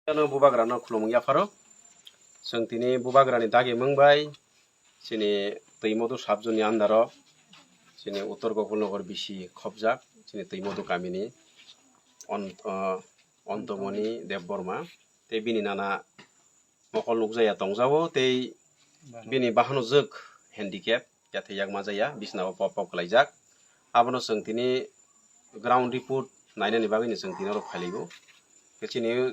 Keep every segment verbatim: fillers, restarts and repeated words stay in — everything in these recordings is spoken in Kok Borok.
Ano bubagrano khulumung yapharo. Chwng tini bubagrani dagi mung bai chini Twimodu subzone ni under o chini Uttor Gopulnagar bisi khopjak chini Twimodu kamini On-, ah, Ontomoni Debbarma tei bini nana mokol nukjaya tongjago tei bini bahano jwk handicap, yathai yak majaya, bisnao pop pop khlaijak. Abono chwng tini ground report nainani bagwino chwng tini oro phailaio. Khe chini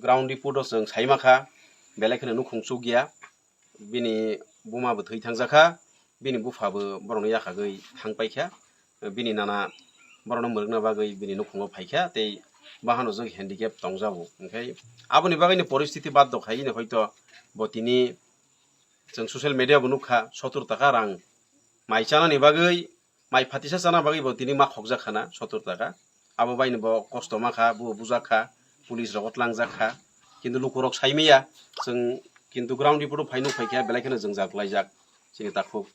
ground report o chwng saimakha, belai kheno nukhung chukya, bini buma bo thwi thangjakha, bini bupha bo borokno yakhagwi thangpaikha, bini nana borokno mwrwkna bagwi bini nukhungo phaikha, tei bahano jwk handicap tongjago. Hinkhe aboni bagwino poristiti baddo khaino hoito bo tini chwng social media bo nukha, sottur taka rang mai chanani bagwi, mai phatisa chana bagwi bo tini ma khokjak khana sottur taka. Abo baino bo kosto ma kha, bo bujak kha, police rogo tlangjak kha. Kintu lukurok sai maya, chwng kintu ground report o phai nuk phai kha, belai kheno jwngjal klaijak chini takhuk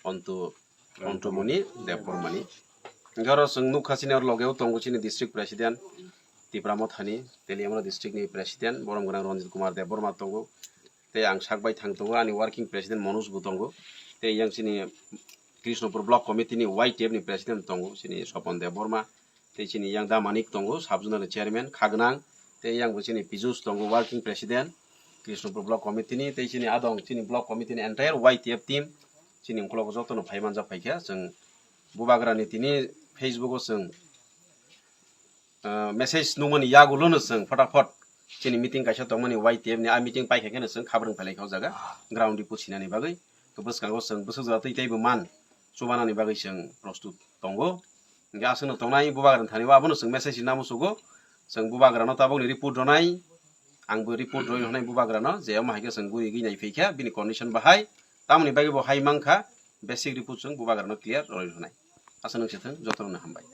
Onto, Ontomoni Debbarmani. Hinkhe oro chwng nukha chini oro logeo tongo chini district president Tipra Mothani, Teliamura district ni president borom gwnang Ranjit Kumar Debbarma tongo. Tei ang sak bai thang tongo ani working president Manoj bo tongo. Tei yang chini Krishnapur block committee ni Y T F ni president tongo chini Sopon Debbarma. Tei chini yang Da Manik tongo, sub zonal chairman, Khagwnang. Tei yang bo chini Pijus tongo, working president, Krishnapur block committee ni. Tei chini adong chini block committee ni entire Y T F team. Chini ukhulok jotono phai manjak phaikha. Chwng bubagrani tini Facebook o chwng, ah, message nungmani yagulono chwng photapot chini meeting kaisa tongmani Y T F ni, a meeting paikha kheno chwng khabrwng phailai kha o jaga ground report sinani bagwi. To bwskango chwng bwswk jora twi teibo man chubanani bagwi chwng prostut tongo. Hingke aswkno tongnai bubagrani thani o abono chwng message rinani musugo. Chwng bubagrano tabukni report rwnai, angbo report rwi rwnai bubagrano, je omo hai khe chwng gurigwi naiphai kha bini condition bahai, tamoni bagwi bo hai mankha, basic report chwng bubagrano clear rwi rwnai. Aswk nung se thung, jotono hambai.